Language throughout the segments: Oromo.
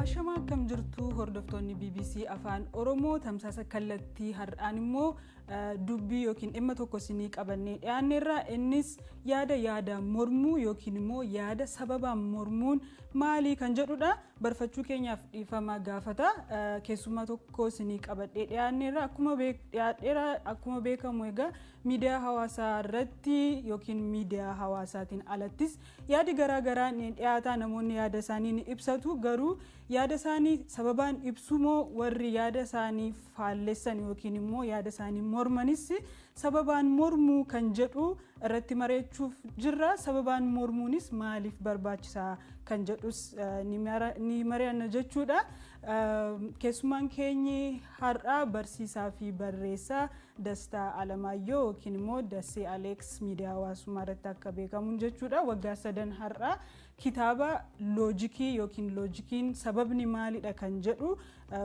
Ashama, akkam jirtu hordoftoonni BBC Afaan Oromoo? Tamsaasa kallattii har'aan immoo dubbii yookiin dhimma tokko isinii qabannee dhiyaanneerra. Innis yaada yaadaan mormuu yookiin immoo yaada sababaan mormuun maalii kan jedhudha. Barfachuu keenyaaf dhiifama gaafata. Keessummaa tokko isinii qabadhee dhiyaanneerra. Akkuma dhiyaadheera, akkuma beekamu egaa miidiyaa hawaasaa irratti yookiin miidiyaa hawaasaatiin alattis yaadi garaa garaa ni dhiyaata. Namoonni yaada isaanii ni ibsatu, garuu yaada isaanii sababaan ibsu moo warri yaada isaanii faallessan yookiin immoo yaada isaanii mormanis sababaan mormuu kan jedhu irratti mari'achuuf jirra. Sababaan mormuunis maaliif barbaachisaa kan jedhus ni mari'anna jechuudha. Keessummaan keenyi har'aa barsiisaa fi barreessaa Dastaa Alamaayyoo yookiin immoo Dassee Aleeks miidiyaa hawaasummaa irratti akka beekamuun jechuudha. Waggaa 3 har'aa kitaaba loojikii yookiin loojikiin sababni maalidha kan jedhu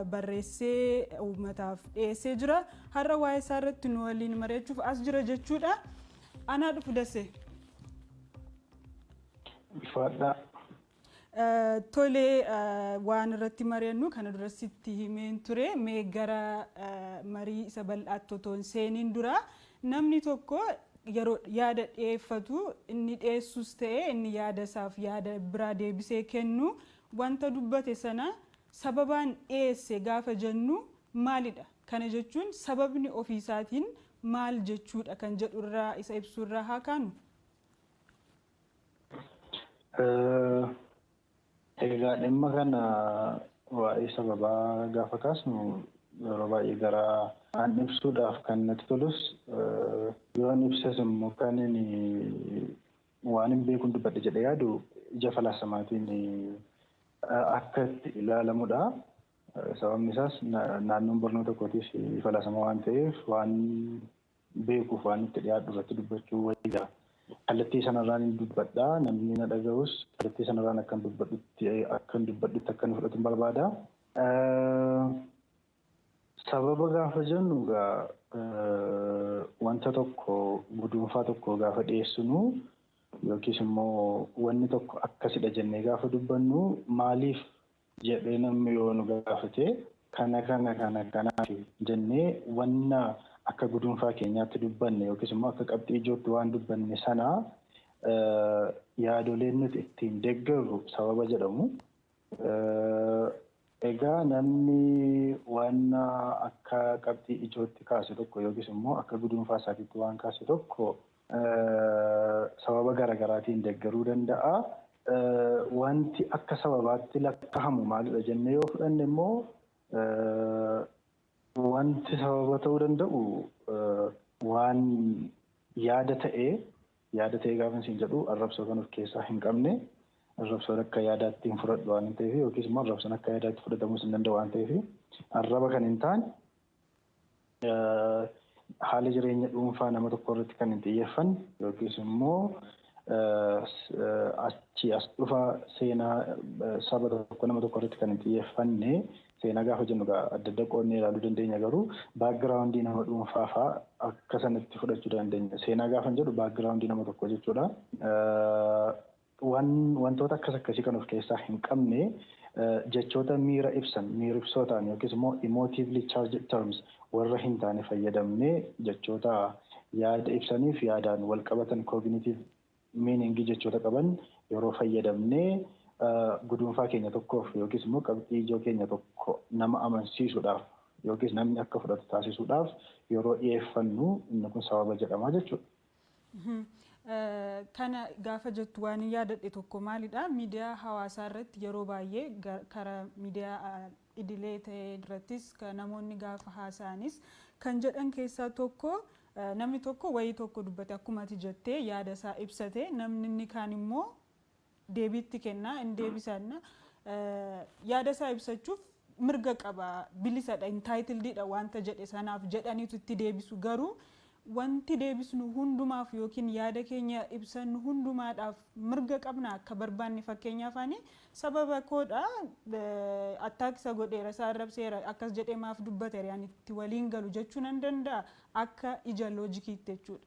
barreessee uummataaf dhiyeessee jira. Har'a waa'ee isaa irratti nu waliin mari'achuuf as jira jechuudha. Anaa dhufu, Dassee. Ulfaadhaa. Tolee, waan irratti mari'annu kana dura sitti himeen ture. Mee gara marii isa bal'aatti otoo hin seeniin dura, namni tokko yeroo yaada dhiyeeffatu, inni dhiyeessus ta'e inni yaada isaaf yaada biraa deebisee kennu, wanta dubbate sana sababaan dhiyeesse gaafa jennu maalidha? Kana jechuun sababni ofiisaatiin maal jechuudha kan jedhu irraa, isa ibsuurraa haa kaanu. Egaa dhimma kana, waa'ee sababaa gaafa kaasnu, yeroo baay'ee gara an ibsuudhaaf kan natti tolus, yoon ibsas immoo kan inni waan hin beekuun dubbadhe jedhee yaadu, ija falaasamaatiin akka itti ilaalamudha. Sababni isaas naannoon barnoota kootiif falaasama waan ta'eef, waan beekuuf waan itti dhiyaadhu irratti dubbachuu wayya. Kallattii sanarraan hin dubbadha. Namni na dhaga'us kallattii sanarraan akkan dubbadhutti akka inni fudhatu barbaada. Sababa gaafa jennu egaa, wanta tokko, guduunfaa tokko gaafa dhiyeessinu yookiis immoo wanni tokko akkasidha jennee gaafa dubbannu, maaliif jedhee namni yoo nu gaafate, kana kana kana kanaaf jennee wanna akka guduunfaa keenyaatti dubbanne yookiis immoo akka qabxii ijootti waan dubbanne sana yaadoleen nuti ittiin deeggarru sababa jedhamu. Egaa namni waan akka qabxii ijootti kaase tokko yookiis immoo akka guduunfaa isaatiitti waan kaase tokko sababa garaagaraatiin deeggaruu danda'a. Wanti akka sababaatti lakkaa'amu maalidha jennee yoo fudhanne immoo, wanti sababa ta'uu danda'u waan yaada ta'ee, yaada ta'ee gaafa isin jedhu arrabsoo kan of keessaa hin qabne, arrabsoon akka yaadaatti hin fudhadhu waan ta'eef, yookiis immoo arrabsoon akka yaadaatti fudhatamuus hin danda'u waan ta'eef, arraba kan hin taane, haala jireenya dhuunfaa nama tokko irratti kan hin xiyyeeffanne, yookiis immoo achi as dhufa seenaa saba tokko, nama tokko irratti kan hin xiyyeeffanne. Seenaa gaafa jennu adda adda qoodnee ilaaluu dandeenya, garuu backgroundii nama dhuunfaa fa'aa akka sanatti fudhachuu dandeenya. Seenaa gaafa jedhu backgroundii nama tokko jechuudha. Wantoota akkas akkasii kan of keessaa hin qabne, jechoota miira ibsan, miira ibsoo ta'an yookiis immoo emotively charged terms warra hin taane fayyadamnee, jechoota yaada ibsaniif yaadaan wal qabatan, cognitive meaning jechoota qaban yeroo fayyadamnee guduunfaa keenya tokkoof yookiis immoo qabxii ijoo keenya tokko nama amansiisuudhaaf yookiis namni akka fudhatu taasisuudhaaf yeroo dhiyeeffannu, inni kun sababa jedhama jechuudha. Kana gaafa jettu waan yaadadhe tokko maalidha? Miidiyaa hawaasaa irratti yeroo baay'ee, karaa miidiyaa idilee ta'e irrattis namoonni gaafa haasa'anis kan jedhan keessaa tokko, namni tokko wayii tokko dubbate, akkuma ati jettee yaada isaa ibsate, namni inni kaan immoo deebiitti kennaa hin deebisanna. Yaada isaa ibsachuuf mirga qaba, bilisadha, entitledidha wanta jedhe sanaaf jedhaniitu itti deebisu. Garuu wanti deebisnu hundumaaf yookiin yaada keenya ibsannu hundumaadhaaf mirga qabna akka barbaanne? Fakkeenyaaf, ani sababa koodha, attack isa godheera, isa arrabseera, akkas jedhee maaf dubbateera, ani itti waliin galu jechuu nan danda'a akka ija loojikiitti jechuudha.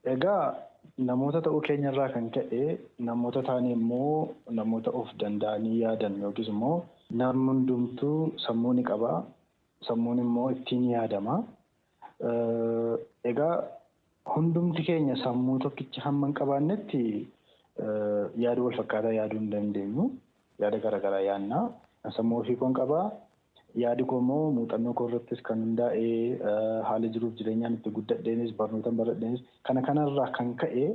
Egaa Namoota ta'uu keenyarraa kan ka'e namoota taane immoo namoota of danda'anii yaadan yookiis immoo namni hundumtuu sammuu ni qaba. Sammuun immoo ittiin yaadama. Egaa hundumti keenya sammuu tokkicha hamma hin qabaannetti yaada wal fakkaataa yaaduu hin dandeenyu. Yaada garaagaraa yaadna. Sammuu ofii koon qabaa. Yaadi koo immoo muuxannoo koo irrattis kan hundaa'e haala jiruuf jireenyaan itti guddadheenis barnootaan baradheenis kana kanarraa kan ka'e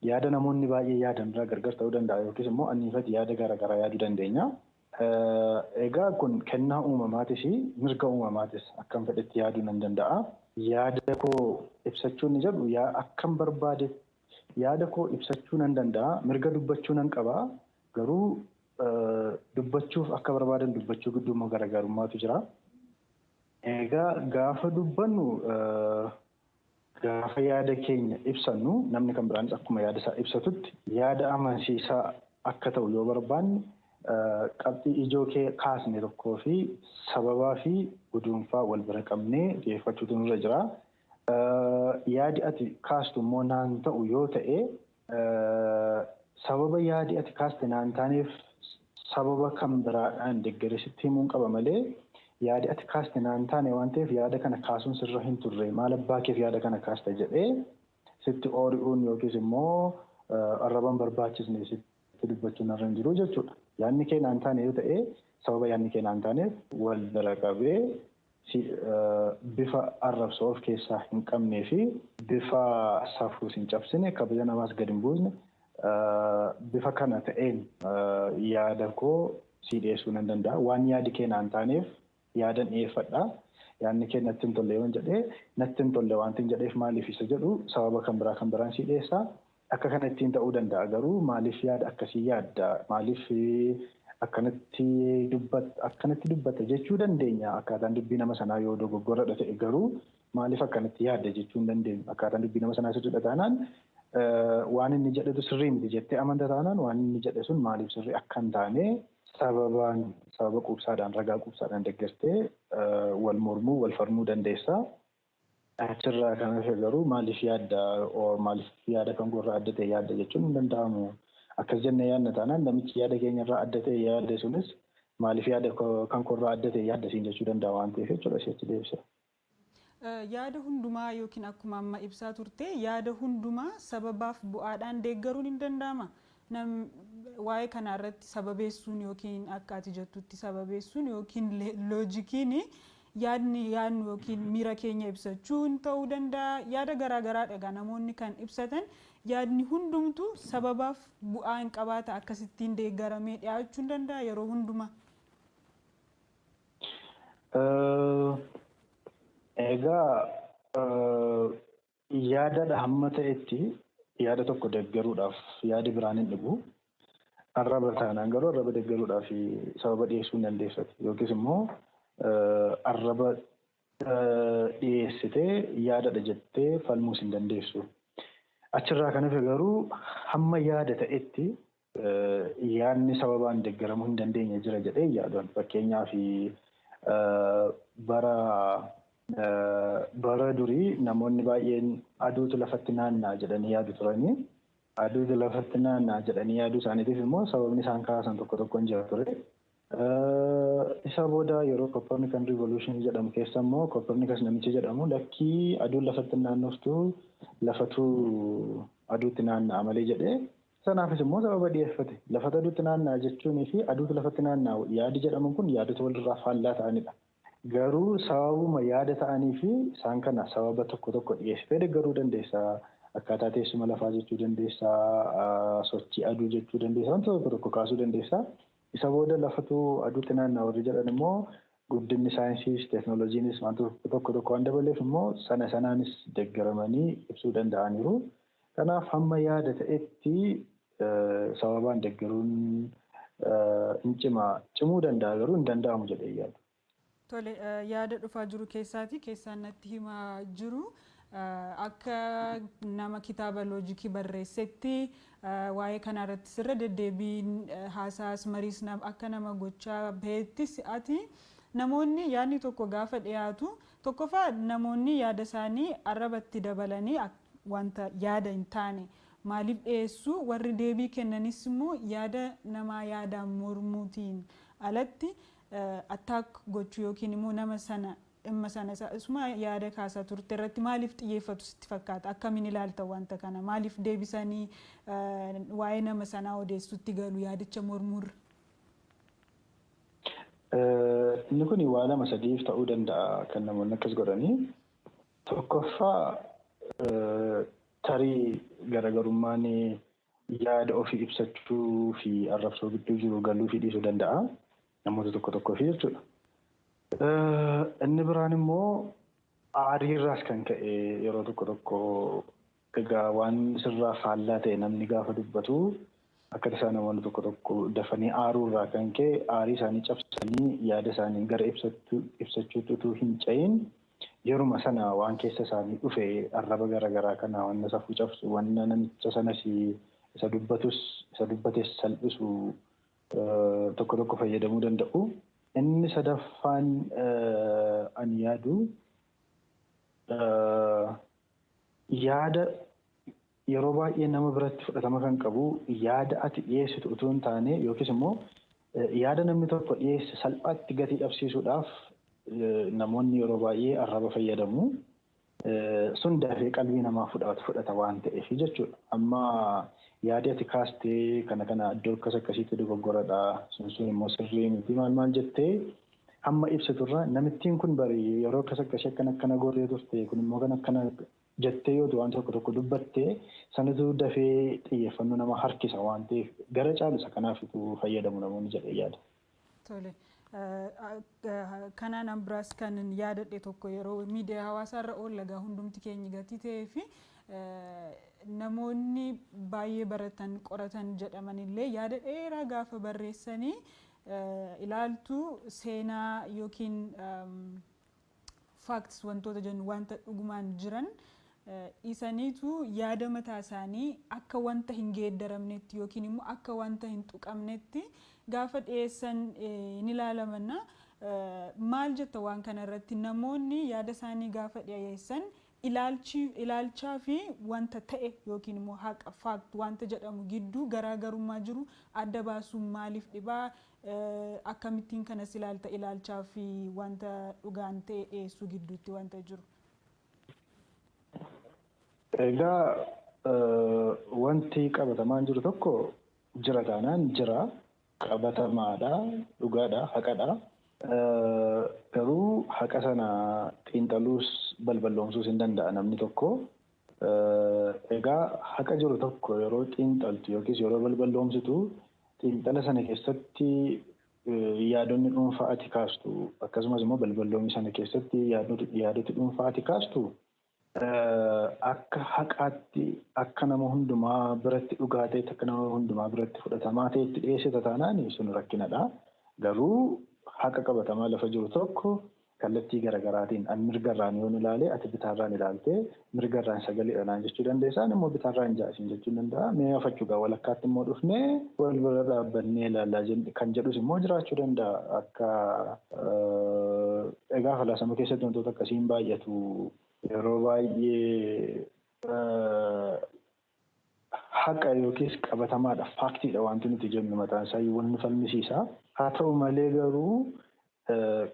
yaada namoonni baay'ee yaadan irraa gargar ta'uu danda'a yookiis immoo anniifati yaada garaagaraa yaaduu dandeenya. Egaa kun kennaa uumamaatis mirga uumamaatis akkam fedhetti yaaduu nan danda'a. Yaada koo ibsachuu ni jedhu akkam barbaade yaada koo ibsachuu nan danda'a mirga dubbachuu nan qaba garuu dubbachuuf akka barbaadan dubbachuu gidduu immoo garaagarummaatu jira. Egaa gaafa dubbannu gaafa yaada keenya ibsannu namni kan biraanis akkuma yaada isaa ibsatutti yaada amansiisaa akka ta'u yoo barbaanne qabxii ijoo kaasne tokkoo fi sababaa fi guduunfaa wal bira qabnee dhiyeeffachuutu nurra jira. Yaadi ati kaastu immoo naan ta'u yoo ta'e sababa yaadi ati kaaste naan taaneef sababa kan biraadhaan deeggaree himuun qaba malee yaadi ati kaaste naan taane waan ta'eef yaada kana kaasuun sirra hin turre maal abbaa keef yaada kana kaasta jedhee sitti oori'uun yookiis immoo arrabaan barbaachisne sitti dubbachuun irra hin jiru jechuudha. Yaadni kee naan taane yoo ta'e sababa yaadni kee naan taaneef wal bira qabee bifa arrabsoo of keessaa hin qabnee fi bifa safuus hin cabsine kabaja namaas gadi hin buusne bifa kana ta'een yaada koo si dhiyeessuu nan danda'a. Waan yaadi kee naan taaneef yaadan dhiyeeffadha. Yaadni kee natti hin tolle yoon jedhee natti hin tolle wanti hin jedheef maaliif isa jedhu sababa kan biraa kan biraan si dhiyeessa. Akka kana ittiin ta'uu danda'a garuu maaliif yaada akkasii yaadda maaliif akkanatti dubbatta jechuu dandeenya akkaataan dubbii nama sanaa yoo dogoggoradha ta'e garuu maaliif akkanatti yaadda jechuu hin dandeenyu akkaataan dubbii nama sanaa sirriidha taanaan waan inni jedhetu sirrii miti jettee amanta taanaan waan inni jedhe sun maaliif sirrii akka hin taane sababaan sababa quubsaadhaan ragaa quubsaadhaan deeggartee wal mormuu wal falmuu dandeessa. Achirraa kan hafe garuu maaliif yaadda maaliif yaada kan gorraa adda ta'e yaadda jechuun hin danda'amu. Akkas jennee yaadna taanaan namichi yaada keenyarraa adda ta'e yaadde sunis maaliif yaada kan korraa adda ta'e yaadda siin jechuu danda'a waan ta'eef jechuudha isheetti deebisa. Yaada hundumaa yookiin akkuma amma ibsaa turte yaada hundumaa sababaaf bu'aadhaan deeggaruun hin danda'ama. Waa'ee kana irratti sababeessuun yookiin akka ati jettutti sababeessuun yookiin loojikiin yaadni yaadnu yookiin miira keenya ibsachuun ta'uu danda'a. Yaada garaagaraa dhagaa namoonni kan ibsatan yaadni hundumtuu sababaaf bu'aa hin qabaata akkasittiin deeggaramee dhiyaachuu hin danda'a yeroo hundumaa. Egaa yaadadha hamma ta'etti yaada tokko deeggaruudhaaf yaadi biraan hin dhibu. Arraba taanaan garuu arraba deeggaruudhaaf sababa dhiyeessuu hin dandeessati yookiis immoo arraba dhiyeessitee yaadadha jettee falmuus hin dandeessu. Achirraa kan hafe garuu hamma yaada ta'etti yaadni sababaan deeggaramuu hin dandeenye jira jedhee yaaduun fakkeenyaaf bara durii namoonni baay'een aduutu lafatti naanna'a jedhanii yaadu turanii aduutu lafatti naanna'a jedhanii yaaduu isaaniitiif immoo sababni isaan kaasan tokko tokko hin jira ture. Isa booda yeroo Copernican Revolution jedhamu keessa immoo Copernicus namichi jedhamu lakkii aduun lafatti naannoftu lafatu aduutti naanna'a malee jedhee sanaafis immoo sababa dhiyeeffate. Lafatu aduutti naanna'a jechuunii fi aduutu lafatti naanna'a yaadi jedhamu kun yaadota walirraa faallaa ta'anidha. Garuu sababuma yaada ta'anii fi isaan kana sababa tokko tokko dhiyeessitee deeggaruu dandeessa. Akkaataa teessuma lafaa jechuu dandeessa, sochii aduu jechuu dandeessa, wantoota tokko tokko kaasuu dandeessa. Isa booda lafatu aduutti naanna'a warri jedhan immoo guddinni saayinsiis teeknooloojiinis wantoota tokko tokko waan dabaleef immoo sana sanaanis deeggaramanii ibsuu danda'aniiru. Kanaaf hamma yaada ta'etti sababaan deeggaruun hin cimuu danda'a garuu hin danda'amu jedhee yaadu. Tole yaada dhufaa jiru keessaati keessaan natti himaa jiru akka nama kitaaba loojikii barreessetti waa'ee kana irratti sirra deddeebiin haasaas mariis akka nama gochaa baheettis ati namoonni yaadni tokko gaafa dhiyaatu tokkoffaa namoonni yaada isaanii arrabatti dabalanii wanta yaada hin taane Maaliif dhiyeessu? Warri deebii kennanis immoo yaada namaa yaadaan mormuutiin alatti attack gochuu yookiin immoo nama sana, dhimma sana, isuma yaada kaasaa turte irratti maaliif xiyyeeffatu sitti fakkaata? Akkamiin ilaalta wanta kana? Maaliif deebisanii waa'ee nama sanaa odeessutti galu yaadicha mormuurra? Inni kun waa lama sadiif ta'uu danda'a kan namoonni akkas godhanii. Tokkoffaa, tarii garaagarummaan yaada ofii ibsachuu fi arrabsoo gidduu jiru galuu fi dhiisuu danda'a namoota tokko tokkoo fi jechuudha. Inni biraan immoo aariirraas kan ka'e, yeroo tokko tokko egaa waan sirraa faallaa ta'e namni gaafa dubbatu akka tasaa namoonni tokko tokko dafanii aaruurraa kan ka'e aarii isaanii cabsanii yaada isaanii gara ibsachuutti utuu hin ce'in yeruma sana waan keessa isaanii dhufe arraba garaagaraa kana, wanna safuu cabsu, wanna namicha sanas isa dubbatus isa dubbates salphisu tokko tokko fayyadamuu danda'u. Inni sadaffaan ani yaadu, yaada yeroo baay'ee nama biratti fudhatama kan qabu yaada ati dhiyeessitu utuu hin taane, yookiis immoo yaada namni tokko dhiyeesse salphaatti gatii dhabsiisuudhaaf namoonni yeroo baay'ee arraba fayyadamu. Sun dafee qalbii namaa fudhata waan ta'eef jechuudha. Amma yaada ati kaastee kana kana iddoo akkas akkasiitti dogoggoradha, sun sun immoo sirrii miti, maal maal jettee hamma ibsiturra, namittiin kun bari yeroo akkas akkasii akkana akkana gootee turte, kun immoo kan akkana jettee yoo waan tokko tokko dubbattee, sanatu dafee xiyyeeffannoo nama harkisa waan ta'eef gara caalu isa kanaafitu fayyadamu namoonni jedhee yaada. Tole. Kanaan an biraas kan yaadadhe tokko, yeroo miidiyaa hawaasaarra oollagaa hundumti keenya gatii ta'ee fi namoonni baay'ee baratan, qoratan jedhamanillee yaada dheeraa gaafa barreessanii ilaaltu, seenaa yookiin facts wantoota jennu, wanta dhugumaan jiran dhiisaniitu yaada mataa isaanii akka wanta hin geeddaramnetti yookiin immoo akka wanta hin tuqamnetti gaafa dhiyeessan ni ilaalamanna. Maal jetta waan kana irratti? Namoonni yaada isaanii gaafa dhiyeessan ilaalchaa fi wanta ta'e yookiin immoo haqa, fact wanta jedhamu gidduu garaagarummaa jiru adda baasuun maaliif dhibaa? Akkamittiin kanas ilaalta, ilaalchaa fi wanta dhugaan ta'e dhiyeessuu gidduutti wanta jiru? Egaa wanti qabatamaan jiru tokko jira taanaan jira, qabatamaadha, dhugaadha, haqadha. Garuu haqa sana xiinxaluus balballoomsuus hin danda'a namni tokko. Egaa haqa jiru tokko yeroo xiinxaltu yookiis yeroo balballoomsitu, xiinxala sana keessatti yaadonni dhuunfaa ati kaastu, akkasumas immoo balballoomii sana keessatti yaadoti dhuunfaa ati kaastu akka haqaatti, akka nama hundumaa biratti dhugaa ta'etti, akka nama hundumaa biratti fudhatamaa ta'etti dhiyeessita taanaan sun rakkinadha. Garuu haqa qabatamaa lafa jiru tokko kallattii garaagaraatiin an mirgarraan yoon ilaale, ati bitaarraan ilaalte, mirgarraan sagaleedha naan jechuu dandeessa, ani immoo bitaarraan ja'asiin jechuu danda'a. Mee afachuugaa walakkaatti immoo dhufnee wal bira dhaabbannee ilaallaa kan jedhus immoo jiraachuu danda'a. Akka egaa falaasama keessatti wantoota akkasiin baay'atu. Yeroo baay'ee haqa yookiis qabatamaadha, factiidha wanti nuti jennu mataan isaa wanni falmisiisa. Haa ta'u malee garuu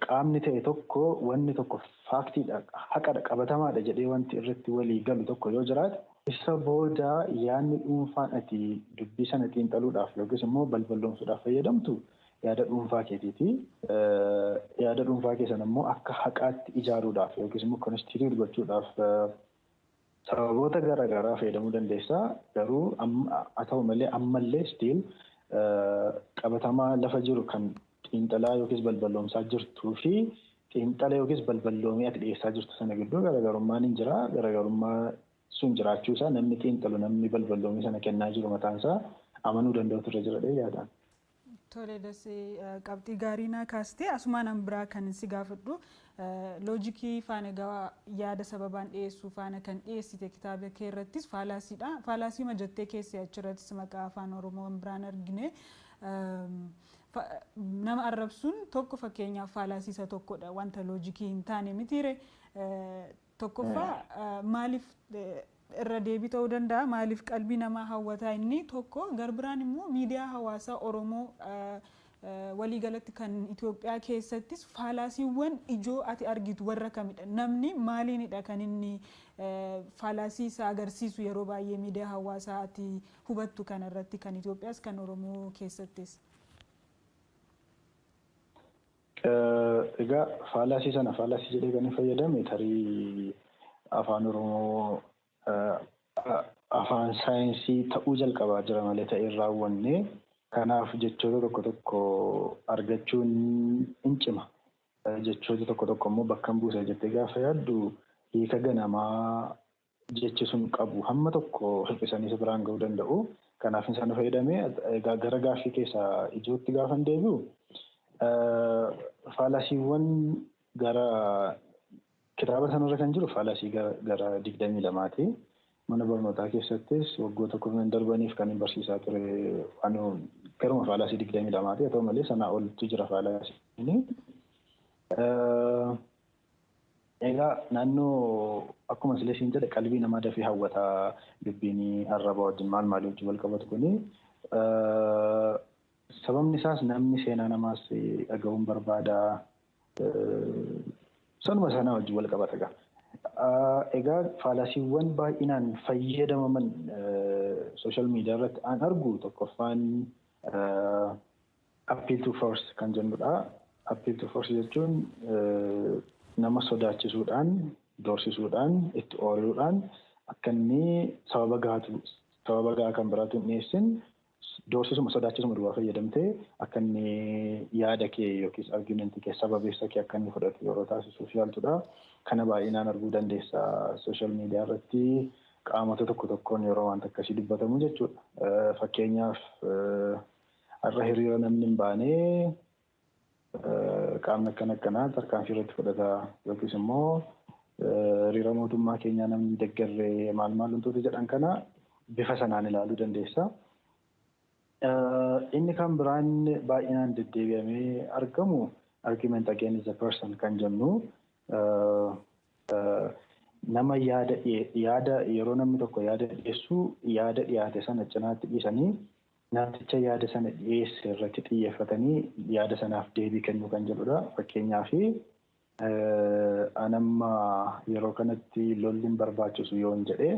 qaamni ta'e tokko wanni tokko factiidha, haqadha, qabatamaadha jedhee wanti irratti walii galu tokko yoo jiraate, isa booda yaadni dhuunfaan ati dubbii sana xiinxaluudhaaf yookiis immoo balballoomsuudhaaf fayyadamtu yaada dhuunfaa keetiiti. Yaada dhuunfaa kee sana immoo akka haqaatti ijaaruudhaaf yookiis immoo constitute gochuudhaaf sababoota garaagaraa fayyadamuu dandeessa. Garuu haa ta'u malee ammallee still qabatamaa lafa jiru kan xiinxalaa yookiis balballoomsaa jirtuu fi xiinxala yookiis balballoomii ati dhiyeessaa jirtu sana gidduu garaagarummaan hin jira. Garaagarummaa sun jiraachuu isaa namni xiinxalu, namni balballoomii sana kennaa jiru mataan isaa amanuu danda'utu irra jira yaadaan. Tole Dasee, qabxii gaarii naa kaastee. Asumaan an biraa kan si gaafadhu, loojikii faana egaa yaada sababaan dhiyeessuu faana kan dhiyeessite kitaaba kee irrattis fallacydha. Fallacy ma jettee keessee achirrattis maqaa afaan Oromoo biraan argine. Nama arrabsuun tokko fakkeenyaaf fallacy isa tokkodha, wanta loojikii hin taane mitiire. Tokkoffaa, maaliif Irra deebii ta'uu danda'a. Maaliif qalbii namaa hawwataa inni tokko garbiraan immoo miidiyaa hawaasaa Oromoo waliigalatti kan Itoophiyaa keessattis faalasiiwwan ijoo ati argitu warra kamidha? Namni maaliinidha kan inni faalasii isaa agarsiisu yeroo baay'ee miidiyaa hawaasaa ati hubattu kanarratti kan Itoophiyaas kan Oromoo keessattis? Egaa faalasii sana faalasii jedhee kan fayyadame tarii afaan Oromoo afaan saayinsii ta'uu jalqabaa jira malee ta'ee raawwanne kanaaf jechoota tokko tokko argachuun hin cima. Jechoota tokko tokko immoo bakka hin buusa jettee gaafa yaaddu hiika ganamaa jechi sun qabu hamma tokko hir'isanii isa biraan ga'uu danda'u. Kanaaf isaan fayyadame egaa gara gaaffii keessaa ijootti gaafa hin deebi'u faalasiiwwan gara kitaaba sanarra kan jiru faalasii gara 22ti. Mana barnootaa keessattis waggoota 10 darbaniif kan hin barsiisaa ture waan garuma faalasii 22ti. Haa ta'u malee sanaa olitti jira faalasiin. Egaa naannoo akkuma sileesiin jedhe qalbii namaa dafee hawwataa dubbiin arrabaa wajjin maal maalii wajjin wal qabatu kuni sababni isaas namni seenaa namaas dhaga'uun barbaada. Sanuma sanaa wajjin wal qabata egaa. Egaa faalasiiwwan baay'inaan fayyadamaman sooshaal miidiyaa irratti an argu tokkoffaan appeal to force kan jennudha. Appeal to force jechuun nama sodaachisuudhaan, doorsisuudhaan, itti ooluudhaan akka inni sababa gahaa kan biraatu hin dhiyeessin doorsisuma sodaachisuma duwwaa fayyadamtee akka inni yaada kee yookiis argumentii kee sababeessa kee akka inni fudhatu yeroo taasisuuf yaaltudha. Kana baay'inaan arguu dandeessa sooshaal miidiyaa irratti qaamota tokko tokkoon yeroo wanta akkasii dubbatamu jechuudha. Fakkeenyaaf har'a hiriira namni hin baane qaamni akkana akkanaa tarkaanfii irratti fudhata yookiis immoo hiriira mootummaa keenyaa namni deeggarree maal maal wantoota jedhan kana bifa sanaan ilaaluu dandeessa. Inni kan biraan baay'inaan deddeebi'amee argamu argument against the person kan jennu nama yaada yeroo namni tokko yaada dhiyeessu yaada dhiyaate sana cinaatti dhiisanii namticha yaada sana dhiyeesse irratti xiyyeeffatanii yaada sanaaf deebii kennuu kan jedhudha. Fakkeenyaaf anamma yeroo kanatti lolli hin barbaachisu yoon jedhee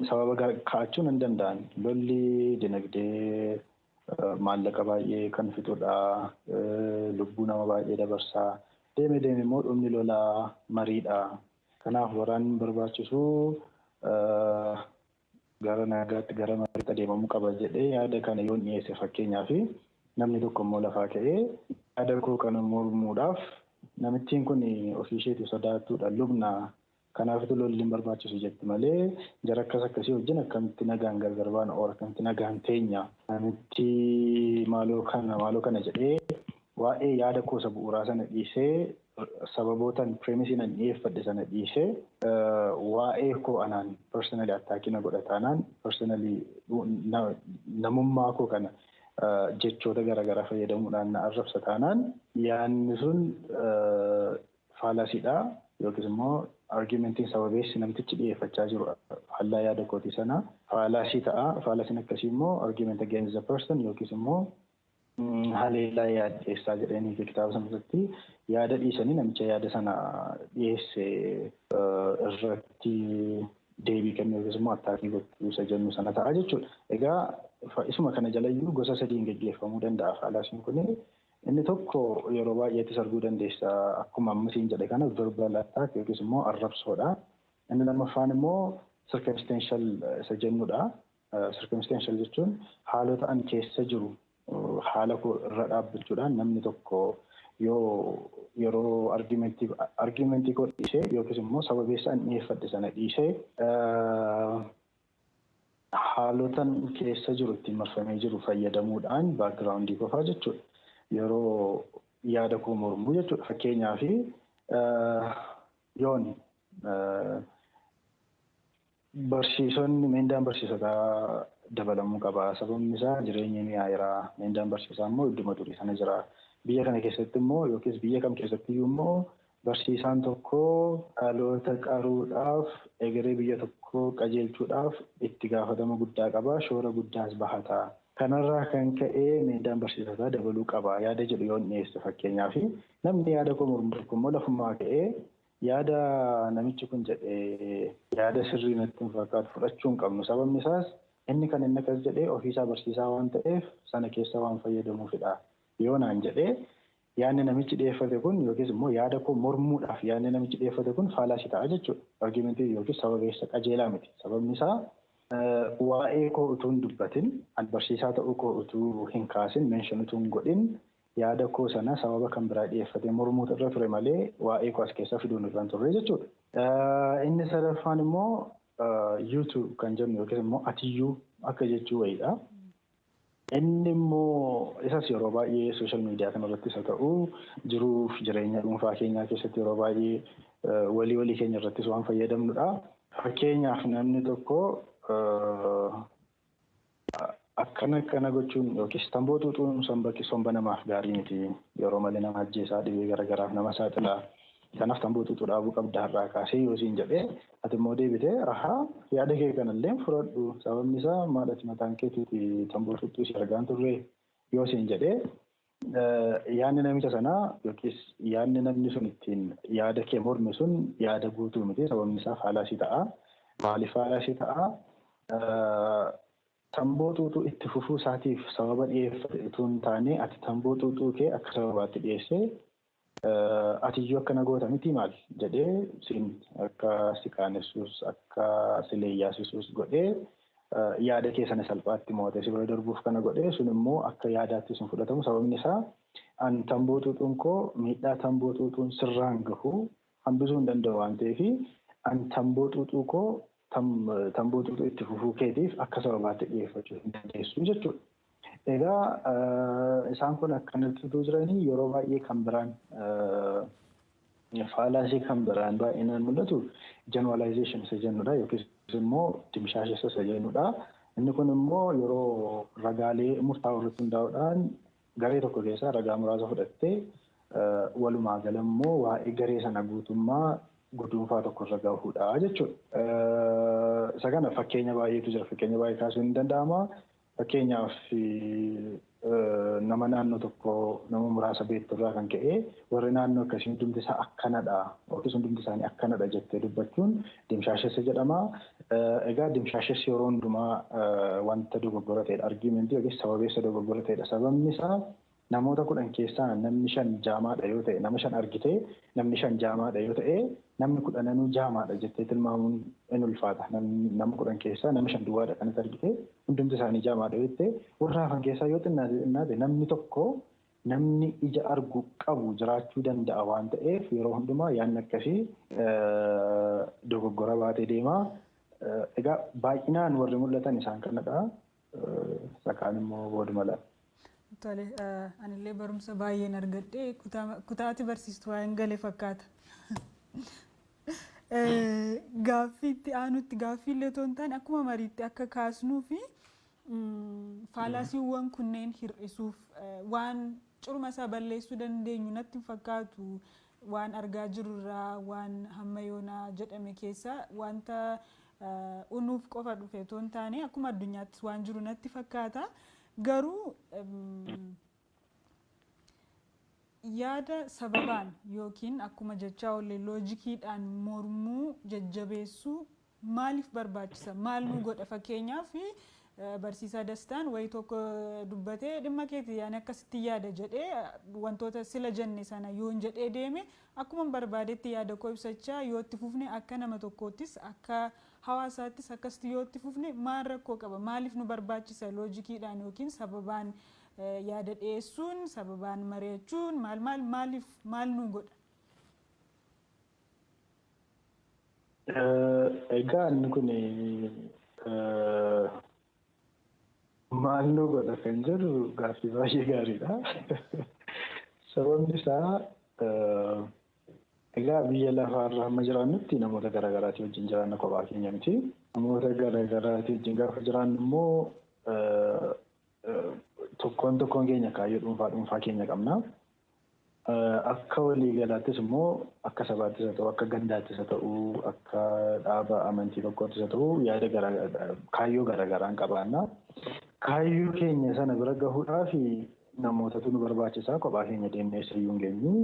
sababa kaa'achuun hin danda'an. Lolli dinagdee maallaqa baay'ee kan fixudha. Lubbuu nama baay'ee dabarsaa. Deeme deeme immoo dhumni lolaa mariidha. Kanaaf waraanni barbaachisu gara nagaatti gara mariitti adeemamuu qaba jedhee yaada kana yoon dhiyeesse fakkeenyaaf namni tokko immoo lafaa ka'ee yaada koo kana mormuudhaaf namittiin kun ofii isheetii sodaattuudha lubna. Kanaafitu lolli hin barbaachisu jetti malee jara akkas akkasii wajjin akkamitti nagaan gargar baana oora akkamitti nagaan teenya namitti maaloo kana jedhee waa'ee yaada koosa bu'uuraa sana dhiisee sababootaan pireemisii nan dhiyeeffadhe sana dhiisee waa'ee koo anaan personally attaakii na godha taanaan personally namummaa koo kana jechoota garaagaraa fayyadamuudhaan na arrabsa taanaan yaadni sun faalasiidha yookiis immoo argumentiin sababeessi namtichi dhiyeeffachaa jiru faallaa yaada kootii sana faalasii ta'a. Faalasiin akkasii immoo argument against the person yookiis immoo haleellaa yaada dhiyeessaa jedhanii kitaaba sana irratti yaada dhiisanii namicha yaada sana dhiyeesse irratti deebii kennuu yookiis immoo attaakii gochuu isa jennu sana ta'a jechuudha. Egaa isuma kana jalayyuu gosa sadiin geggeeffamuu danda'a faalasiin kuni. Inni tokko yeroo baay'eettis arguu dandeessa akkuma ammasiin jedhe kana verbal attack yookiis immoo arrabsoodha. Inni lammaffaan immoo circumstantial isa jennudha. Circumstantial jechuun haalota an keessa jiru haala koo irra dhaabbachuudhaan namni tokko yoo yeroo argumentii koo dhiisee yookiis immoo sababeessa an dhiyeeffadhe sana dhiisee haalotan keessa jiru ittiin marfamee jiru fayyadamuudhaan baakgiraawundii qofaa jechuudha. Yeroo yaada koo mormuu jechuudha. Fakkeenyaaf yoon barsiisonni miindaan barsiisotaa dabalamuu qaba. Sababni isaa jireenyi mi'aayiraa miindaan barsiisaa immoo idduma durii sana jira. Biyya kana keessatti immoo yookiis biyya kam keessatti immoo Barsiisaan tokko dhaloota qaruudhaaf, egeree biyya tokkoo qajeelchuudhaaf itti gaafatama guddaa qaba, shoora guddaas bahata. Kanarraa kan ka'e miindaan barsiisotaa dabaluu qaba yaada jedhu yoon dhiyeesse, fakkeenyaaf, namni yaada koo mormu tokko immoo lafumaa ka'ee yaada namichi kun jedhee yaada sirrii natti hin fakkaatu fudhachuu hin qabnu. Sababni isaas inni kan inni akkas jedhee ofiisaa barsiisaa waan ta'eef sana keessa waan fayyadamuufidha. Yoo naan jedhee, yaadni namichi dhiyeeffate kun yookiis immoo yaada koo mormuudhaaf yaadni namichi dhiyeeffate kun fallacy ta'a jechuudha. Argumentii yookiis sababeessa qajeelaa miti. Sababni isaa waa'ee koo utuu hin dubbatin, an barsiisaa ta'uu koo utuu hin kaasin, mention utuu hin godhin, yaada koo sana sababa kan biraa dhiyeeffatee mormuutu irra ture malee waa'ee koo as keessaa fiduun irra hin turre jechuudha. Inni sadaffaan immoo you too kan jennu yookiis immoo atiyyuu akka jechuu wayiidha. Inni immoo isas yeroo baay'ee social media kanarrattis haa ta'u, jiruuf jireenya dhuunfaa keenyaa keessatti yeroo baay'ee walii walii keenya irrattis waan fayyadamnudha. Fakkeenyaaf, namni tokko akkana akkana gochuun yookiis tamboo xuuxuun somba namaaf gaarii miti. Yeroo malee nama ajjeesaa, dhibee garaagaraaf nama saaxila. Kanaaf tamboo xuuxuu dhaabuu qabda har'aa kaasee yoo siin jedhee, ati immoo deebitee, "Ahaa, yaada kee kanallee fudhadhu, sababni isaa maal, ati mataan keetiiti tamboo xuuxuu si argaan turre," yoo siin jedhee, yaadni namicha sanaa yookiis yaadni namni sun ittiin yaada kee morme sun yaada guutuu miti. Sababni isaa fallacy ta'a. Maaliif fallacy ta'a? Tamboo xuuxuu itti fufuu isaatiif sababa dhiyeeffate utuu hin taane, ati tamboo xuuxuu kee akka sababaatti dhiyeessee, "Atiyyuu akkana goota miti maal?" jedhee siin akka si qaanessuus akka si leeyyaasisuus godhee, yaada kee sana salphaatti mo'atee si bira darbuuf kana godhee, sun immoo akka yaadaatti sun fudhatamu. Sababni isaa an tamboo xuuxuun koo miidhaa tamboo xuuxuun sirraan gahu hambisuu hin danda'u waan ta'eef, an tamboo xuuxuu koo tamboo xuuxuu itti fufuu keetiif akka sababaatti dhiyeeffachuu hin dandeessu jechuudha. Egaa isaan kun akkanatti utuu jiranii, yeroo baay'ee kan biraan, fallacy kan biraan baay'inaan mul'atu generalization isa jennudha yookiis immoo dimshaashessa isa jennudha. Inni kun immoo yeroo ragaalee murtaa'oo irratti hundaa'uudhaan garee tokko keessaa ragaa muraasa fudhattee walumaa gala immoo waa'ee garee sana guutummaa guduunfaa tokko irra gahuudha jechuudha. Isa kana fakkeenya baay'eetu jira. Fakkeenya baay'ee kaasuun ni danda'ama. Fakkeenyaaf, nama naannoo tokko nama muraasa beektu irraa kan ka'e warri naannoo akkasii hundumti isaa akkanadha yookiis hundumti isaanii akkanadha jettee dubbachuun dimshaashessa jedhama. Egaa dimshaashessi yeroo hundumaa wanta dogoggora ta'edha. Argumentii yookiis sababeessa dogoggora ta'edha. Sababni isaa namoota 10 keessaa namni 5 jaamaadha yoo ta'e, nama 5 argitee namni 5 jaamaadha yoo ta'e, namni 10nuu jaamaadha jettee tilmaamuun in ulfaata. Nama 10 keessaa nama 5 duwwaadha kanatti argitee hundumti isaanii jaamaadha yoo ta'e, warra hafan keessaa yoo xinnaate xinnaate namni tokko namni ija argu qabu jiraachuu danda'a waan ta'eef, yeroo hundumaa yaadni akkasii dogoggora baatee deema. Egaa baay'inaan warri mul'atan isaan kanadha. Isa kaan immoo booduma laata. Tole, anillee barumsa baay'een argadhe, kutaati barsiistu waan gale fakkaata. Gaaffii itti aanutti, gaaffii illee otoo hin taane akkuma mariitti akka kaasnuu fi fallacywwan kunneen hir'isuuf, waan curma isaa balleessuu dandeenyu natti hin fakkaatu, waan argaa jirurraa, waan hamma yoonaa jedhame keessa wanta unuuf qofa dhufe otoo hin taane akkuma addunyaattis waan jiru natti fakkaata. Garuu yaada sababaan yookiin akkuma jechaa oolle logiciidhaan mormuu jajjabeessuu maaliif barbaachisa? Maal nu godha? Fakkeenyaaf, barsiisaa Dastaan wayii tokko dubbatee, "Dhimma keeti, yaani akkasitti yaada," jedhee, wantoota sila jenne sana yoon jedhee deeme, akkuma barbaadetti yaada koo ibsachaa yoo itti fufne, akka nama tokkoottis akka hawaasaattis akkasitti yoo itti fufne, maal rakkoo qaba? Maaliif nu barbaachisa logiciidhaan yookiin sababaan yaada dhiyeessuun, sababaan mari'achuun maal maal maaliif maal nu godha? Egaa inni kun maal nu godha kan jedhu gaaffii baay'ee gaariidha. Sababni isaa egaa biyya lafaarra hamma jiraannutti namoota garaagaraatii wajjin jiraanna, kophaa keenya miti. Namoota garaagaraatii wajjin gaafa jiraannu immoo tokkoon tokkoon keenya kaayyoo dhuunfaa dhuunfaa keenya qabna. Akka waliigalaattis immoo akka sabaattis haa ta'u, akka gandaattis haa ta'u, akka dhaaba amantii tokkoottis haa ta'u, yaada kaayyoo garaagaraan qabaanna. Kaayyoo keenya sana bira gahuudhaaf namootatu nu barbaachisa. Kophaa keenya deemnee eessayyuu hin geenyu.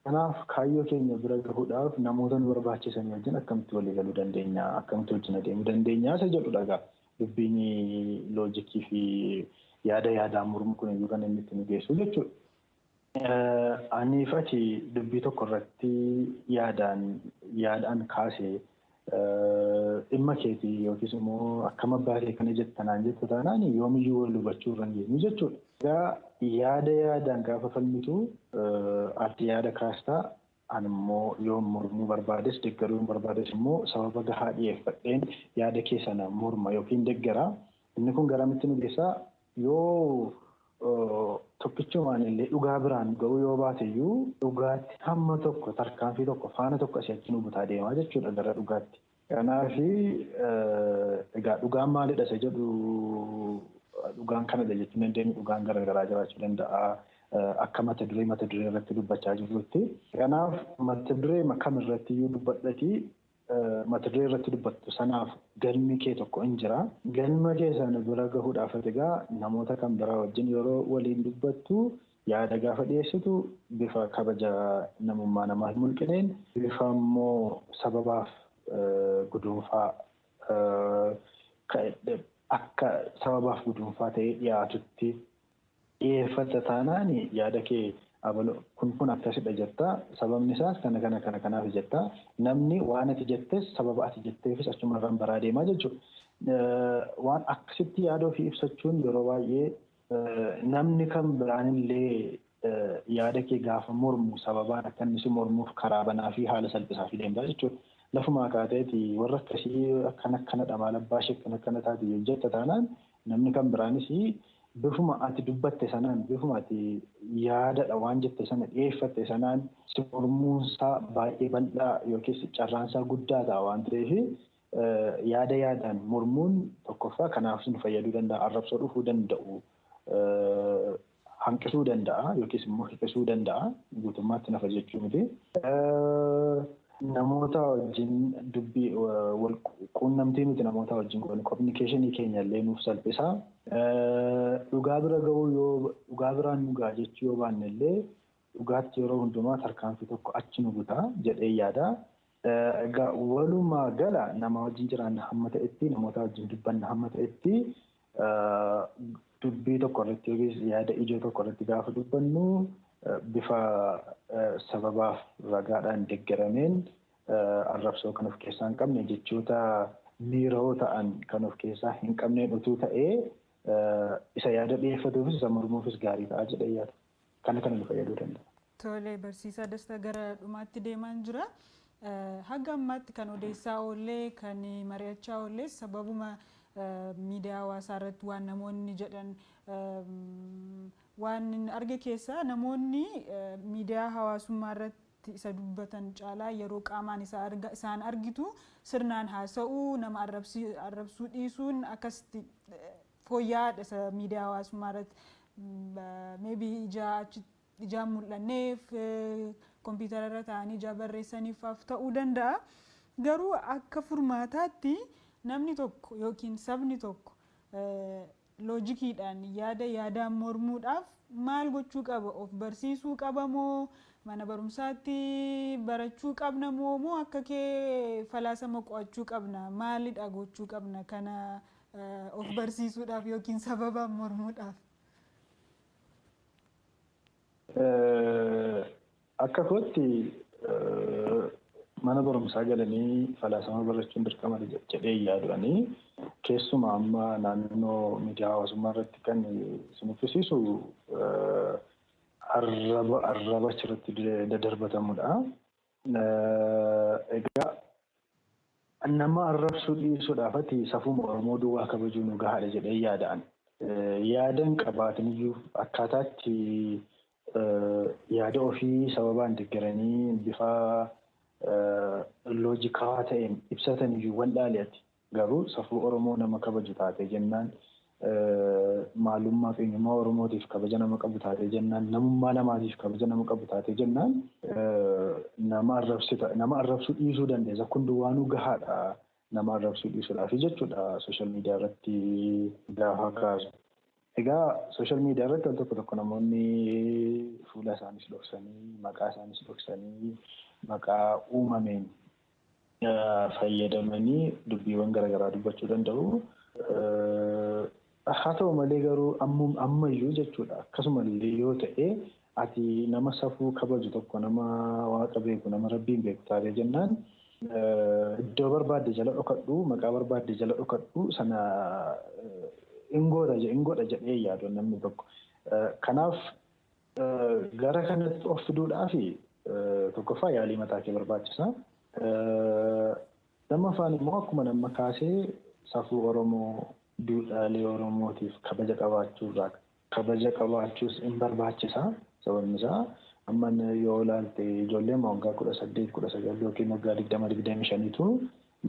Kanaaf kaayyoo keenya bira gahuudhaaf namoota nu barbaachisan wajjin akkamitti walii galuu dandeenya, akkamitti wajjin adeemuu dandeenya isa jedhudha egaa dubbiin loojikii fi yaada yaadaan mormu kun iyyuu kan inni itti nu geessu jechuudha. Aniif ati dubbii tokko irratti yaadaan kaasee dhimma keetii yookiis immoo akkam abbaa kee kana jettanaan jettu taanaan yoomiyyuu wal hubachuu irra hin geenyu jechuudha. Egaa yaada yaadaan gaafa falmitu ati yaada kaastaa, ani immoo yoo mormuu barbaades deeggaruu barbaades immoo sababa gahaa dhiyeeffadheen yaada kee sana morma yookiin deeggara. Inni kun garamitti nu geessaa? Yoo tokkichumaan illee dhugaa biraan ga'uu yoo baate iyyuu dhugaatti hamma tokko tarkaanfii tokko faana tokko asii achi nu butaa deemaa jechuudha gara dhugaatti. Kanaaf egaa dhugaan maalidha isa jedhu, dhugaan kanadha jechuun dandeenyu, dhugaan garaagaraa jiraachuu danda'a. Akka mata duree irratti dubbachaa jirrutti. Kanaaf mata duree kam irratti iyyuu dubbadhatii mata duree irratti dubbattu sanaaf galmi kee tokko hin jira. Galma kee sana bira gahuudhaaf egaa namoota kan biraa wajjin yeroo waliin dubbattu yaada gaafa dhiyeessitu bifa kabaja namummaa namaa hin mulqineen, bifa immoo sababaaf guduunfaa akka sababaaf guduunfaa ta'ee dhiyaatutti dhiyeeffata taanaan yaada kee kun kun akkasidha jetta, sababni isaas kana kana kana kanaaf jetta, namni waan ati jettes sababa ati jetteefis achuma irraan baraa deemaa jechuudha. Waan akkasitti yaada ofii ibsachuun yeroo baay'ee namni kan biraan illee yaada kee gaafa mormu sababaan akka inni si mormuuf karaa banaa fi haala salphisaa fi deemtaa jechuudha. Lafumaa kaateeti warra akkasii akkana akkanadha maal abbaa ishee akkana akkana taati yoo jetta taanaan namni kan biraanis bifuma ati dubbatte sanaan, bifuma ati yaadadha waan jette sana dhiyeeffatte sanaan si mormuunsaa baay'ee bal'aa yookiis carraansaa guddaa ta'a waan ta'eef yaada yaadaan mormuun tokkoffaa kanaaf nu fayyaduu danda'a, arrabsoo dhufuu danda'u hanqisuu danda'a yookiis immoo hir'isuu danda'a, guutummaatti nafa jechuu miti. Namoota wajjin dubbii wal quunnamtii nuti namoota wajjin goonu kominikeeshinii keenya illee nuuf salphisa. Dhugaa bira ga'uu yoo dhugaa biraan nu ga'a jechuu yoo baanne illee dhugaatti yeroo hundumaa tarkaanfii tokko achi nu buta jedhee yaada. Egaa walumaa gala nama wajjin jiraanna hamma ta'etti, namoota wajjin dubbanna hamma ta'etti, dubbii tokko irratti yookiis yaada ijoo tokko irratti gaafa dubbannu bifa sababaaf ragaadhaan deeggarameen, arrabsoo kan of keessaa hin qabne, jechoota miirawoo ta'an kan of keessaa hin qabneen utuu ta'ee isa yaada dhiyeeffatuufis isa mormuufis gaarii ta'a jedhee yaada. Kana kana nu fayyaduu danda'a. Tole, barsiisaa Dastaa, gara dhumaatti deemaan jira. Haga ammaatti kan odeessaa oollee, kan mari'achaa oollee sababuma miidiyaa hawaasaa irratti waan namoonni jedhan waan arge keessaa, namoonni miidiyaa hawaasummaa irratti isa dubbatan caalaa yeroo qaamaan isaan argitu sirnaan haasa'uu, nama arrabsuu dhiisuun akkasitti fooyya'aadha. Isa miidiyaa hawaasummaa irratti maybe ijaan mul'anneef, kompiitara irra taa'anii ijaa barreessaniif ta'uu danda'a. Garuu akka furmaataatti namni tokko yookiin sabni tokko loojikiidhaan yaada yaadaan mormuudhaaf maal gochuu qaba? Of barsiisuu qaba moo, mana barumsaatti barachuu qabna moo akka kee falaasama qo'achuu qabna? Maalidha gochuu qabna kana of barsiisuudhaaf yookiin sababaan mormuudhaaf? Akka kootti mana barumsaa galanii falaasama barachuun dirqama jedhee yaadanii, keessumaa amma naannoo miidiyaa hawaasummaa irratti kan isin uffisiisu arraba achirratti daddarbatamudha. Egaa nama arrabsuu dhiisuudhaaf ati safuma Oromoo duwwaa kabajuu nu gahaadha jedhee yaada'an. Yaadan qabaatan iyyuu akkaataatti yaada ofii sababaan deeggaranii bifa loojikawaa ta'een ibsatan iyyuu wallaalee ati. Garuu safuu Oromoo nama kabaju taate jennaan Maalummaa fi eenyummaa Oromootiif kabaja nama qabu taatee jennaan, namummaa namaatiif kabaja nama qabu taatee jennaan, nama arrabsita, nama arrabsuu dhiisuu dandeessa. Kun duwwaanuu gahaadha nama arrabsuu dhiisuudhaaf jechuudha social media irratti gaafa kaasu. Egaa social media irratti al tokko tokko namoonni fuula isaanis dhoksanii, maqaa isaanis dhoksanii, maqaa uumameen fayyadamanii dubbiiwwan garaagaraa dubbachuu danda'u. Haa ta'u malee garuu ammayyuu jechuudha, akkasumallee yoo ta'e, ati nama safuu kabaju tokko, nama Waaqa beeku, nama Rabbiin beeku taatee jennaan, iddoo barbaadde jala dhokadhu, maqaa barbaadde jala dhokadhu, sana hin godha jedhee yaadu namni tokko. Kanaaf gara kanatti of fiduudhaaf tokkoffaa yaalii mataa kee barbaachisa. Lammaffaan immoo akkuma nama kaasee safuu Oromoo, duudhaalee Oromootiif kabaja qabaachuurraa kabaja qabaachuus hin barbaachisa. Sababni isaa amma yoo ilaalte ijoolleen waggaa 18, 19 yookiin waggaa 20, 25tu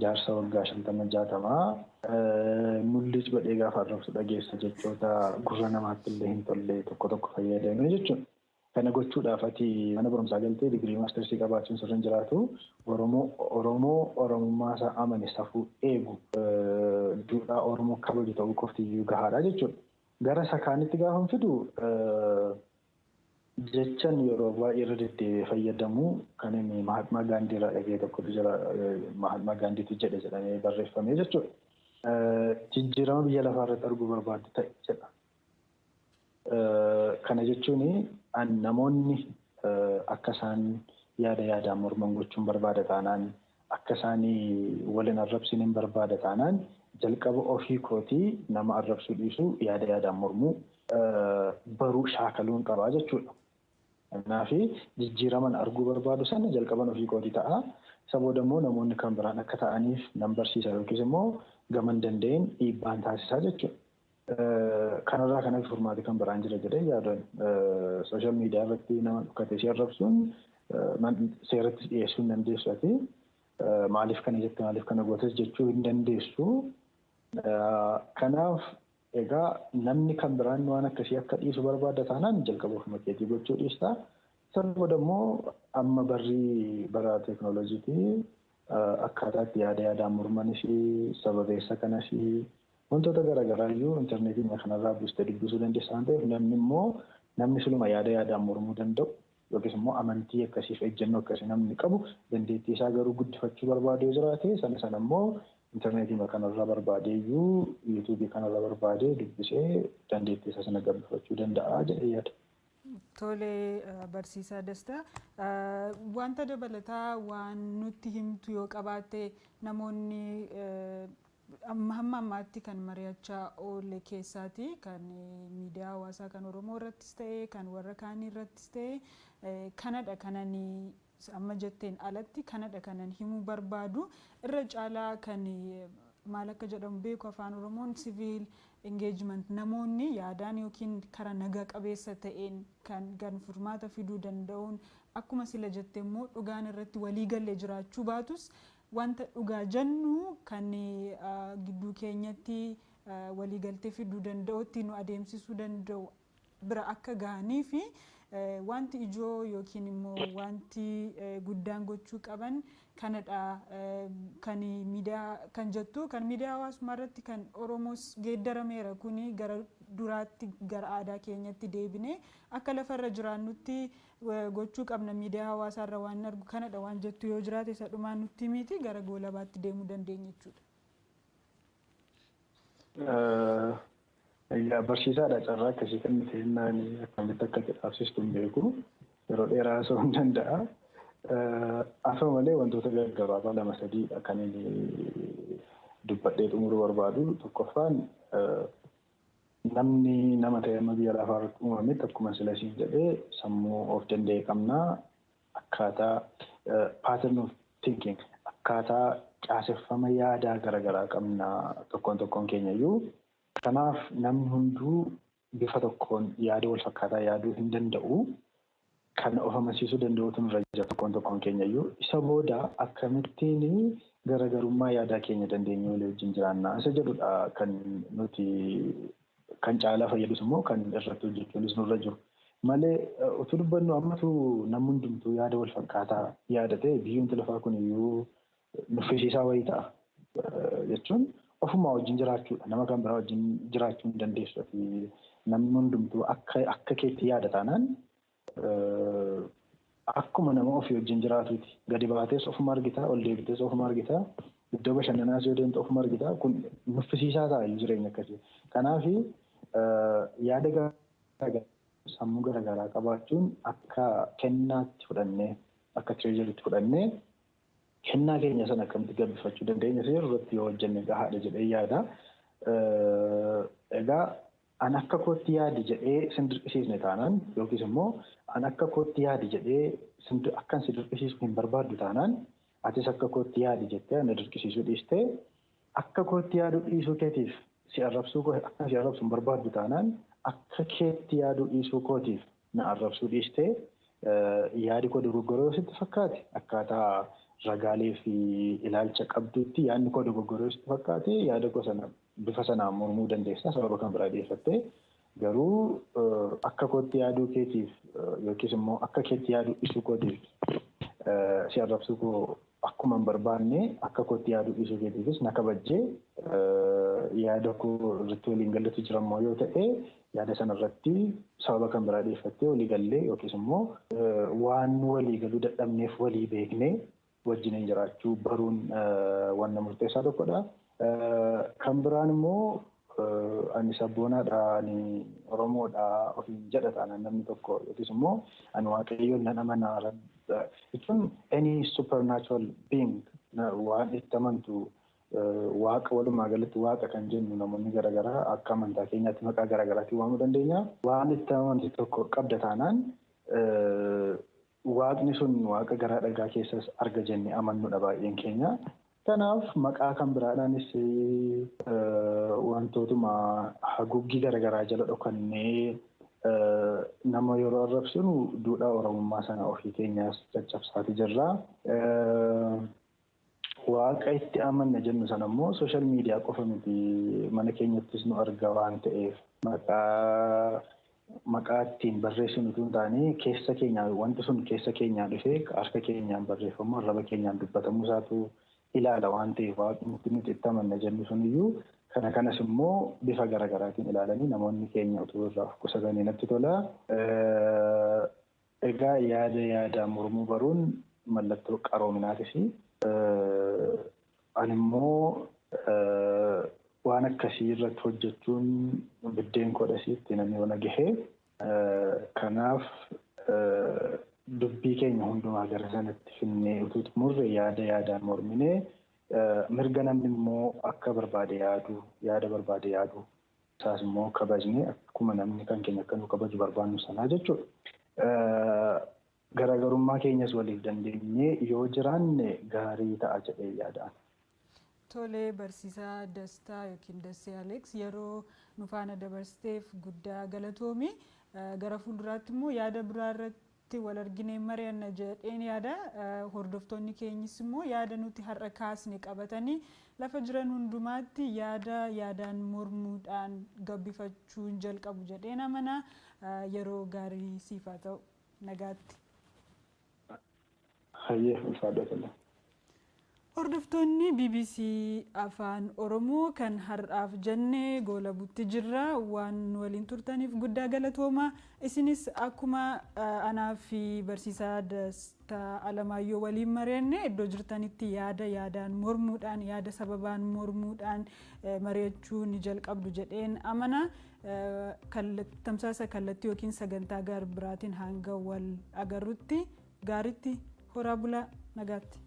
jaarsa waggaa 50, 60 mul'is godhee gaafa arrabsu dhageessa, jechoota gurra namaatti illee hin tolle tokko tokko fayyadamee jechuudha. Kana gochuudhaaf ati mana barumsaa galtee digirii maastersii qabaachuun sirra hin jiraatu. Oromoo Oromoo Oromummaa isaa amane, safuu eegu, duudhaa Oromoo kabaju ta'uu qoftiyyuu gahaadha jechuudha. Gara isa kaanitti gaafa fidu, jechan yeroo baay'ee irra deddeebi'ee fayyadamu kan inni Mahatma Gaandii irraa dhagee tokkotu jira. Mahatma Gaandiitu jedhe jedhamee barreeffamee jechuudha. "Jijjiirama biyya lafaa irratti arguu barbaaddu ta'e" jedha. Kana jechuun namoonni akka isaan yaada yaadaan morman gochuun barbaada taanaan, akka isaan waliin arrabsine hin barbaada taanaan, jalqaba ofii kootii nama arrabsuu dhiisuu, yaada yaadaan mormuu baruu shaakaluun qabaa jechuudha. Kanaaf jijjiiraman arguu barbaadu sana jalqaban ofii kootii ta'a. Isa booda immoo namoonni kan biraan akka ta'aniif nan barsiisa yookiis immoo gaman danda'een dhiibbaan taasisaa jechuudha. Kanarraa kanaaf furmaati kan biraan jira jedhee yaadan. Social media irratti nama dhukkatee si arrabsuun seeratti dhiyeessuu hin dandeessu ati. Maaliif kana jette, maaliif kana gootes jechuu hin dandeessu. Kanaaf egaa namni kan biraan waan akkasii akka dhiisu barbaada taanaan jalqaba ofuma keetii gochuu dhiista. Sana booda immoo amma barrii bara teekinooloojiitii akkaataa itti yaada yaadaan mormanii fi sababeessa kanas wantoota garaagaraa iyyuu intarneetii kanarraa buustee dubbisuu dandeessa waan ta'eef, namni immoo namni suluma yaada yaadaan mormuu danda'u yookiis immoo amantii akkasiif ejjennoo akkasii namni qabu, dandeettii isaa garuu guddifachuu barbaadu yoo jiraate, sana sana immoo intarneetii kanarraa barbaadee iyyuu, yuutuubii kanarraa barbaadee dubbisee dandeettii isaa sana gabbifachuu danda'a jedhee yaada. Tole, barsiisaa Dastaa, wanta dabalataa waan nutti himtu yoo qabaatte, namoonni hamma ammaatti kan mari'achaa oolle keessaati kan miidiyaa hawaasaa kan Oromoo irrattis ta'e, kan warra kaanii irrattis ta'e, kanadha kananii amma jetteen alatti kanadha kanan himuu barbaadu, irra caalaa kan maal akka jedhamu beeku afaan Oromoon civil engagement, namoonni yaadaan yookiin karaa nagaa qabeessa ta'een kan furmaata fiduu danda'uun, akkuma sila jette immoo dhugaan irratti walii galee jiraachuu baatus, wanta dhugaa jennu kan gidduu keenyatti waliigaltee fiduu danda'utti nu adeemsisuu danda'u bira akka gahanii fi wanti ijoo yookiin immoo wanti guddaan gochuu qaban kanadha kan miidiyaa kan jettu, kan miidiyaa hawaasummaa irratti kan Oromoos geeddarameera kuni gara duraatti gara aadaa keenyatti deebinee akka lafarra jiraannutti gochuu qabna, miidiyaa hawaasaarra waan argu kanadha waan jettu yoo jiraate, isa dhumaan nutti miti gara goolabaatti deemuu dandeenya jechuudha. Egaa barsiisaadha, carraa akkasii kan nuti jennaan akkamitti akka dhaabsistu hin beeku. Yeroo dheeraa haasa'uu hin danda'a. Haa ta'u malee wantoota gaggabaabaa lama sadii kan inni dubbadhee xumuruu barbaadu, tokkoffaan namni nama ta'e amma biyya lafaa irratti uumametti akkuma sila siin jedhee sammuu of danda'e qabnaa, akkaataa pattern of thinking, akkaataa caaseffama yaadaa garaagaraa qabna tokkoon tokkoon keenya iyyuu. Kanaaf namni hunduu bifa tokkoon yaada wal fakkaataa yaaduu hin danda'u. Kan of amansiisuu danda'utu nurra jira tokkoon tokkoon keenya iyyuu. Isa booda akkamittiin garaagarummaa yaadaa keenya dandeenye walii wajjin jiraannaa isa jedhudha kan nuti Kan caalaa fayyadus immoo kan irratti hojjechuunis nurra jiru. Malee utuu dubbannu ammatu namni hundumtuu yaada wal fakkaataa yaada ta'e biyyumti lafaa kun iyyuu nuffisiisaa wayii ta'a. Jechuun ofumaa wajjin jiraachuudha. Nama kan biraa wajjin jiraachuu hin dandeessu. Namni hundumtuu akka keetti yaada taanaan akkuma nama ofii wajjin jiraatuuti. Gadi baatees ofuma argita, ol deebitees ofuma argita, iddoo bashannanaas yoo deemte ofuma argita. Kun nuffisiisaa ta'a jireenya akkasii. Kanaaf yaada garaagaraa sammuu garaagaraa qabaachuun akka kennaatti fudhannee, akka treasureitti fudhannee, kennaa keenya sana akkamitti gabbifachuu dandeenya seeruu irratti yoo hojjenne gahaadha jedhee yaada. Egaa an akka kootti yaadi jedhee sin dirqisiisne taanaan, yookiis immoo an akka kootti yaadi jedhee akkan si dirqisiisu hin barbaaddu taanaan, atis akka kootti yaadi jettee ana dirqisiisuu dhiistee, akka kootti yaaduu dhiisuu keetiif si arrabsuu, akka si arrabsu hin barbaaddu taanaan, akka keetti yaaduu dhiisuu kootiif na arrabsuu dhiistee, yaadi koo dogoggoroo yoo sitti fakkaate, akkaataa ragaalee fi ilaalcha qabdutti yaadni koo dogoggoroo yoo sitti fakkaate, yaada koo sana bifa sanaan mormuu dandeessa sababa kan biraa dhiyeeffattee. Garuu akka kootti yaaduu keetiif yookiis immoo akka keetti yaaduu dhiisuu kootiif si arrabsuu koo akkuma hin barbaanne, akka kootti yaaduu dhiisuu keetiifis na kabajjee, yaada koo irratti waliin galatu jirammoo yoo ta'e, yaada sana irratti sababa kan biraa dhiyeeffattee walii gallee, yookiis immoo waan walii galuu dadhabneef walii beeknee wajjiniin jiraachuu baruun wanna murteessaa tokkodha. Kan biraan immoo ani sabboonaadha, ani Oromoodha ofiin jedha taanaan namni tokko, yookiis immoo ani Waaqayyoon nan amanaa jechuun any supernatural being waan itti amantu, waaqa, walumaa galatti waaqa kan jennu namoonni garaagaraa akka amantaa keenyaatti maqaa garaagaraatiin waamuu dandeenya. Waan itti amantu tokko qabda taanaan, waaqni sun waaqa garaa dhagaa keessas arga jennee amannudha baay'een keenya. Kanaaf maqaa kan biraadhaanis wantootuma haguuggii garaagaraa jala dhokannee nama yeroo arrabsinu duudhaa Oromummaa sana ofii keenyaas caccabsaati jirra. Waaqa itti amanna jennu sana immoo social media qofa miti, mana keenyattis nu arga waan ta'eef, maqaa ittiin barreessinu utuu hin taane, keessa keenyaa wanti sun keessa keenyaa dhufee harka keenyaan barreeffamu, arraba keenyaan dubbatamuu isaatu ilaala waan ta'eef, waaqni nuti itti amanna jennu suniyyuu kana kanas immoo bifa garaagaraatiin ilaalanii namoonni keenya utuu irraa of qusatanii natti tola. Egaa yaada yaadaan mormuu baruun mallattoo qaroominaatis. Ani immoo waan akkasii irratti hojjechuun biddeen kodhasiitti namni ona gahee. Kanaaf dubbii keenya hundumaa gara sanatti finnee utuu xumurre, yaada yaadaan morminee, mirga namni immoo akka barbaade yaadu, yaada barbaade yaadu isaas immoo kabajnee, akkuma namni kan keenya akka nu kabaju barbaannu sanaa jechuudha. Garaagarummaa keenyas waliif dandeenyee yoo jiraanne gaarii ta'a jedhee yaadaan. Tolee, barsiisaa Dastaa yookiin Dassee Aleeks, yeroo nu faana dabarsiteef guddaa galatoomi. Gara fuulduraatti immoo yaada biraa irratti wal arginee mari'anna jedheen yaada. Hordoftoonni keenyis immoo yaada nuti har'a kaasne qabatanii lafa jiran hundumaatti yaada yaadaan mormuudhaan gabbifachuun jalqabu jedheen amana. Yeroo gaarii siif haa ta'u. Nagaatti. Hayyee, ulfaadha. Hordoftoonni BBC Afaan Oromoo, kan har'aaf jennee goolabutti jirra. Waan waliin turtaniif guddaa galatooma. Isinis akkuma anaa fi barsiisaa Dastaa Alamaayyoo waliin mari'anne, iddoo jirtanitti yaada yaadaan mormuudhaan, yaada sababaan mormuudhaan mari'achuu ni jalqabdu jedheen amana. Tamsaasa kallattii yookiin sagantaa gara biraatiin hanga wal agarrutti gaaritti horaa bulaa, nagaatti.